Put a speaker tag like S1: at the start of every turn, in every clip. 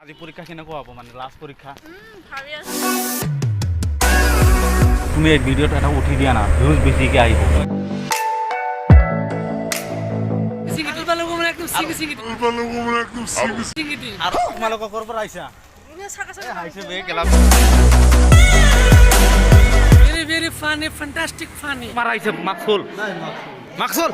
S1: আজি পৰীক্ষা কেনেকুৱা হ'ব, মানে লাষ্ট পৰীক্ষা?
S2: ভাবি আছো।
S1: তুমি এই ভিডিঅ'টো এটা উঠি দিয়া না, ভিউজ বেছিকৈ আহিব। আৰু তোমালোকৰ ক'ৰ পৰা আহিছা? আহিছে বে কেলা।
S3: Very, very funny, fantastic funny.
S1: তোমাৰ আহিছে মাকচুল, মাকচুল।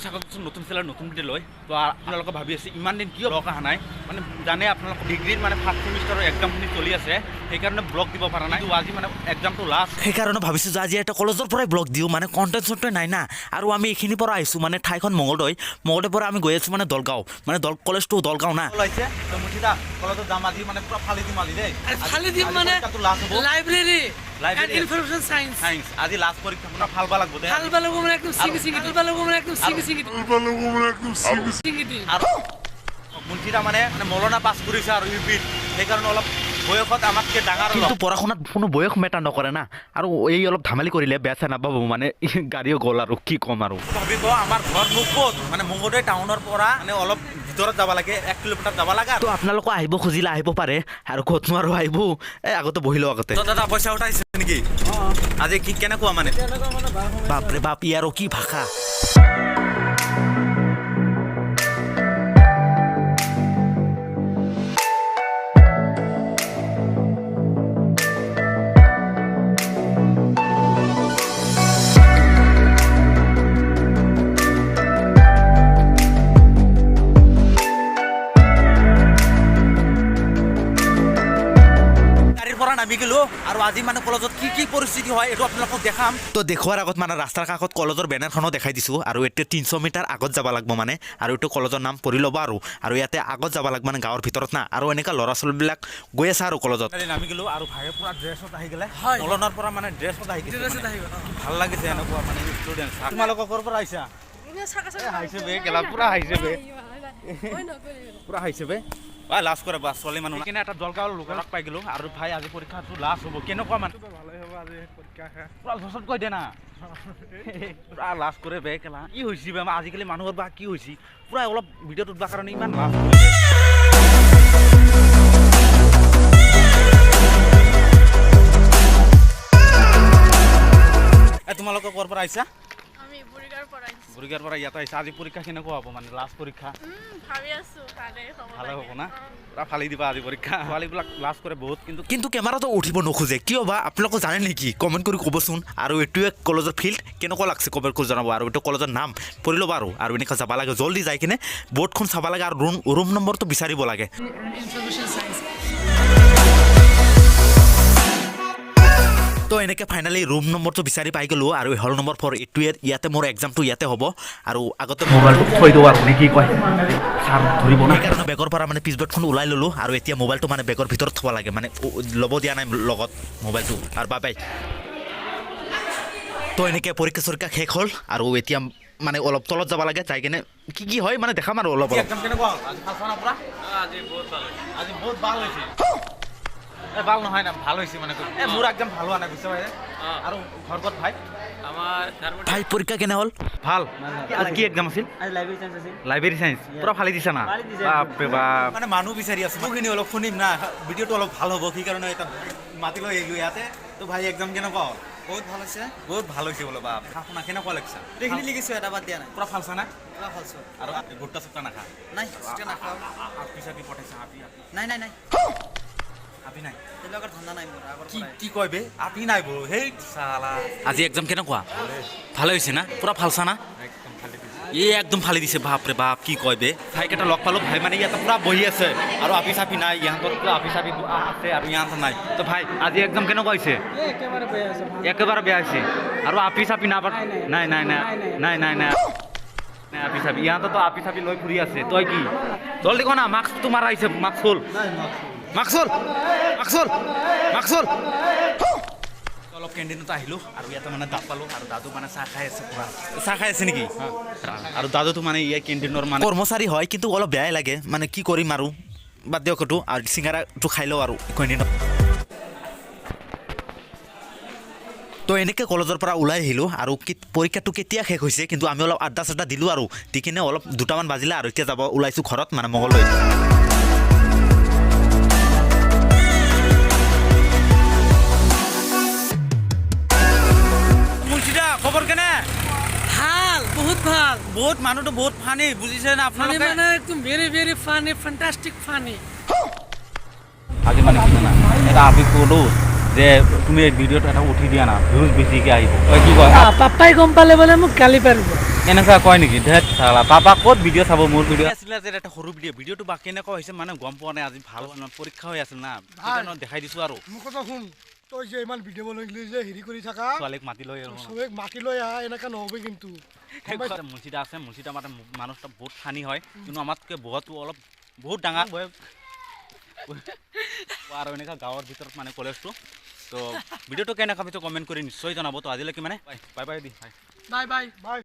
S1: স্বাগত নতুন চেনেলৰ নতুন ভিডিঅ' লৈ। তো আপোনালোকে ভাবি আছে ইমান দিন কিয় ব্লগ অহা নাই। মানে জানে আপোনালোক, ডিগ্ৰীৰ মানে ফাৰ্ষ্ট ছেমিষ্টাৰৰ এক্সামখিনি চলি আছে, সেইকাৰণে ব্লগ দিব পৰা নাই। কিন্তু আজি মানে এক্সামটো লাষ্ট।
S4: সেইকাৰণে ভাবিছোঁ যে আজি এটা কলেজৰ পৰাই ব্লগ দিওঁ, মানে কণ্টেণ্ট চণ্টেণ্ট নাই না। আৰু আমি এইখিনিৰ পৰা আহিছোঁ, মানে ঠাইখন মঙলদৈ, মঙলদৈৰ পৰা আমি গৈ আছোঁ মানে দলগাঁও, মানে দল কলেজটো দলগাঁও না।
S1: ওলাইছে তো মুঠিদা, কলেজত যাম আজি, মানে পুৰা ফালি দিম আজি দেই।
S3: আৰু ফালি দিম মানে
S1: পৰীক্ষাটো লাষ্ট হ'ব।
S3: Library
S1: Library.
S3: And information science.
S1: Science, আজি লাষ্ট পৰীক্ষা, পুৰা ফালবা লাগব দে।
S3: ভাল পালো মানে একদম চিঙি চিঙি, ভাল পালো মানে একদম চিঙি চিঙি চিঙি দিম।
S1: আৰু মুন্সিদা মানে মানে মৌলানা পাছ কৰিছে আৰু ইউ পিত, সেইকাৰণে অলপ বয়সত আমাতকৈ ডাঙৰ অলপ।
S4: কিন্তু পঢ়া শুনাত কোনো বয়স মেটাৰ নকৰে না। আৰু এই অলপ ধেমালি কৰিলে বেয়া চেয়া নাপাব, মানে গাড়ীও গ'ল আৰু কি ক'ম আৰু।
S1: ভাবিব আমাৰ ঘৰ মোক ক'ত, মানে মঙলদৈ টাউনৰ পৰা মানে অলপ ভিতৰত যাব লাগে, 1 কিলোমিটাৰ যাব লাগে আৰু।
S4: তো আপোনালোকো আহিব খুজিলে আহিব পাৰে, আৰু ক'তনো আৰু আহিব। এই আগতে বহি লওঁ আগতে।
S1: তো দাদা, পইচা উঠাইছে নেকি আজি? কি কেনেকুৱা মানে?
S4: বাপৰে বাপ, ইয়াৰো কি ভাষা!
S1: গাড়ীৰ পৰা নামি গ'লো আৰু আজি মানে কলেজত কি কি পৰিস্থিতি হয়, এইটো আপোনালোকক দেখাম।
S4: তো দেখুৱাৰ আগত মানে ৰাস্তাৰ কাষত কলেজৰ বেনাৰখনো দেখাই দিছোঁ। আৰু এতিয়া 300 মিটাৰ আগত যাব লাগিব মানে, আৰু এইটো কলেজৰ নাম পঢ়ি ল'ব আৰু। আৰু ইয়াতে আগত যাব লাগিব, মানে গাঁৱৰ ভিতৰত না। আৰু এনেকুৱা ল'ৰা ছোৱালীবিলাক গৈ আছে আৰু কলেজত।
S1: গাড়ী নামি গ'লো আৰু ভাইয়ে পুৰা ড্ৰেছত আহি গ'লে।
S3: হয়।
S1: মলনাৰ পৰা মানে ড্ৰেছত আহি গৈছে।
S3: ড্ৰেছত
S1: মানে।
S3: আহি গ'ল, অ।
S1: কি ভাল লাগিছে এনেকুৱা মানে ষ্টুডেণ্ট। তোমালোকৰ ক'ৰ পৰা আহিছা? হাঁহিছে বে কেলা, পুৰা হাঁহিছে বে, পুৰা হাঁহিছে বে। বা লাজ কৰে বা ছোৱালী মানুহ কিনে। এটা দলগাঁৱৰ লোকক পাই গ'লো। আৰু ভাই, আজি পৰীক্ষাটো লাষ্ট হ'ব, কেনেকুৱা মানে?
S5: ভালেই হ'ব আজি পৰীক্ষা শেষ।
S1: পুৰা জচত কৈ দে না। পুৰা লাজ কৰে বে কেলা। কি হৈছে বে আজিকালি মানুহৰ বা কি হৈছে? পুৰা অলপ ভিডিঅ'টো উঠবা কাৰণে ইমান লাজ কৰে বে। এ তোমালোকৰ ক'ৰ পৰা আহিছা?
S2: আমি বুৰিগাঁৱৰ পৰা আহিছোঁ।
S1: বুৰিগাঁৱৰ পৰা ইয়াতে আহিছা। আজি পৰীক্ষা কেনেকুৱা হ'ব, মানে লাষ্ট পৰীক্ষা?
S2: ভাবি আছো ভালেই হ'ব।
S1: ভালে
S2: লাগে।
S1: হ'ব না? পুৰা ফালি দিবা আজি পৰীক্ষা। ছোৱালীবিলাক লাজ কৰে বহুত কিন্তু।
S4: কিন্তু কেমেৰাটো উঠিব নোখোজে, কিয় বা? আপোনালোকে জানে নেকি? কমেণ্ট কৰি ক'বচোন। আৰু এইটোৱে কলেজৰ ফিল্ড, কেনেকুৱা লাগছে কমেণ্ট কৰি জনাব। আৰু এইটো কলেজৰ নাম পঢ়ি ল'ব আৰু। আৰু এনেকৈ যাব লাগে, জল্দি যাই কিনে বৰ্ডখন চাব লাগে আৰু ৰুম নম্বৰটো বিচাৰিব লাগে।
S3: Information science.
S4: তো এনেকৈ ফাইনেলি ৰুম নম্বৰটো বিচাৰি পাই গ'লোঁ। আৰু হল নম্বৰ 4 এইটোৱে, ইয়াতে মোৰ এক্সামটো ইয়াতে হ'ব। আৰু আগতে
S1: মোবাইলটো থৈ দিওঁ আৰু, নে কি কয়? ছাৰ ধৰিব না।
S4: সেইকাৰণে বেগৰ পৰা মানে পিছবেগখন ওলাই ল'লোঁ। আৰু এতিয়া মোবাইলটো মানে বেগৰ ভিতৰত থ'ব লাগে, মানে ল'ব দিয়া নাই লগত মোবাইলটো আৰু বাবাই। তো এনেকৈ পৰীক্ষা চৰীক্ষা শেষ হ'ল আৰু এতিয়া মানে অলপ তলত যাব লাগে, যাই কিনে কি কি হয় মানে দেখাম আৰু অলপ অলপ।
S1: এক্সাম কেনেকুৱা হ'ল আজি? ভাল না পুৰা? আজি বহুত ভাল হৈছে, আজি বহুত ভাল হৈছে। এ ভাল নহয় না, ভাল হৈছে মানে। এ মোৰ এক্সাম ভাল হোৱা নাই, বুজিছা ভাই? আৰু ঘৰ ক'ত ভাই?
S4: ভাই, পৰীক্ষা কেনে হ'ল?
S1: ভাল। আজি কি এক্সাম আছিল? Library science. পুৰা ফালি দিছা না? বাপৰে বাপ। মানে মানুহ বিচাৰি আছো, মানুহখিনি অলপ শুনিম না, ভিডিঅ'টো অলপ ভাল হ'ব, সেইকাৰণে এটা মাতি লৈ আহিলোঁ ইয়াতে। তো ভাই, এক্সাম কেনেকুৱা হ'ল?
S6: বহুত ভাল হৈছে।
S1: বহুত ভাল হৈছে বোলে। বাপ, শুনা, কেনেকুৱা লাগিছে?
S6: গোটেইখিনি লিখিছোঁ, এটা বাদ দিয়া নাই।
S1: পুৰা ফালছা না?
S6: পুৰা ফালছোঁ।
S1: আৰু গুটকা চুটকা নাখা?
S6: নাই, গুটকা নাখাওঁ।
S1: আপি চাপি পঠাইছা, আপি আপি?
S6: নাই নাই নাই।
S1: আপি নাই?
S6: সেইবিলাকৰ ধান্দা নাই মোৰ আগৰ
S1: কি
S6: পৰাই।
S1: কি কয় বে, আপি নাই বো সেই চালা। আজি এক্সাম কেনেকুৱা? ভালে হৈছে না? পুৰা ফালছা না? এই একদম ফালি দিছে। বাপৰে বাপ, কি কয় বে। ভাইকেইটা লগ পালোঁ। ভাই মানে ইয়াতে পুৰা বহি আছে আৰু আপি চাপি নাই। ইহঁতৰ পুৰা আপি চাপি আছে আৰু ইহঁতৰ নাই। তো ভাই, আজি এক্সাম কেনেকুৱা হৈছে?
S3: একেবাৰে বেয়া হৈছে।
S1: একেবাৰে বেয়া হৈছে আৰু আপি চাপি না? নাই নাই নাই নাই নাই নাই নাই আপি চাপি। ইহঁতেতো আপি চাপি লৈ ফুৰি আছে। তই কি জলদি ক না, মাস্কটো মাৰা আহিছে। মাস্ক হ'ল, মাস্ক হ'ল, মাস্ক হ'ল, মাস্ক হ'ল। অলপ কেণ্টিনত আহিলোঁ আৰু ইয়াতে মানে দাদ পালোঁ আৰু দাদু মানে চাহ খাই আছে, পুৰা চাহ খাই আছে নেকি? আৰু দাদুটো মানে ইয়াৰ কেণ্টিনৰ মানে
S4: কৰ্মচাৰী হয়, কিন্তু অলপ বেয়াই লাগে, মানে কি কৰিম আৰু, বাদ দিয়ক এইটো। আৰু চিঙাৰাটো খাই লওঁ আৰু কেণ্টিনত। তো এনেকৈ কলেজৰ পৰা ওলাই আহিলোঁ আৰু পৰীক্ষাটো কেতিয়া শেষ হৈছে, কিন্তু আমি অলপ আড্ডা চাড্ডা দিলোঁ আৰু দি কিনে অলপ 2টামান বাজিলে আৰু এতিয়া যাব ওলাইছোঁ ঘৰত, মানে মঙলদৈ।
S1: মুৰ্শিদা, খবৰ কেনে?
S3: ভাল, বহুত ভাল।
S1: বহুত মানুহটো বহুত ফানি, বুজিছে না
S3: ফানি?
S1: আপোনালোকে?
S3: মানে একদম very very funny, fantastic funny.
S1: আজি মানে কি জানা, এটা আমি ক'লো যে তুমি এই ভিডিঅ'টো এটা উঠি দিয়া না, ভিউজ বেছিকৈ আহিব। তই কি কয়?
S3: পাপাই গম পালে বোলে মোক গালি পাৰিব।
S1: এনেকুৱা কয় নেকি? ধেত চালা, পাপা ক'ত ভিডিঅ' চাব মোৰ ভিডিঅ' আছিলে যে এটা সৰু ভিডিঅ'। ভিডিঅ'টো বা কেনেকুৱা হৈছে মানে গম পোৱা নাই। আজি ভাল পৰীক্ষা হৈ আছিল না, সেইকাৰণে দেখাই দিছোঁ আৰু।
S5: মোৰ কথা শুন, তই যে ইমান ভিডিঅ' বনাই যে হেৰি কৰি থাকা,
S1: ছোৱালীক মাতি লৈ আৰু
S5: চবে মাতি লৈ আহ, এনেকা নহ'ব কিন্তু।
S1: মুৰ্শিদা আছে। মুৰ্শিদা মানে মানুহটা বহুত ফানি হয়, কিন্তু আমাতকৈ বহুতো অলপ বহুত ডাঙৰ বয়স আৰু এনেকুৱা গাঁৱৰ ভিতৰত মানে কলেজটো। তো ভিডিঅ'টো কেনেকুৱা পাইছে কমেণ্ট কৰি নিশ্চয় জনাব। তো আজিলৈকে মানে bye by the by.
S3: Bye bye.
S5: By.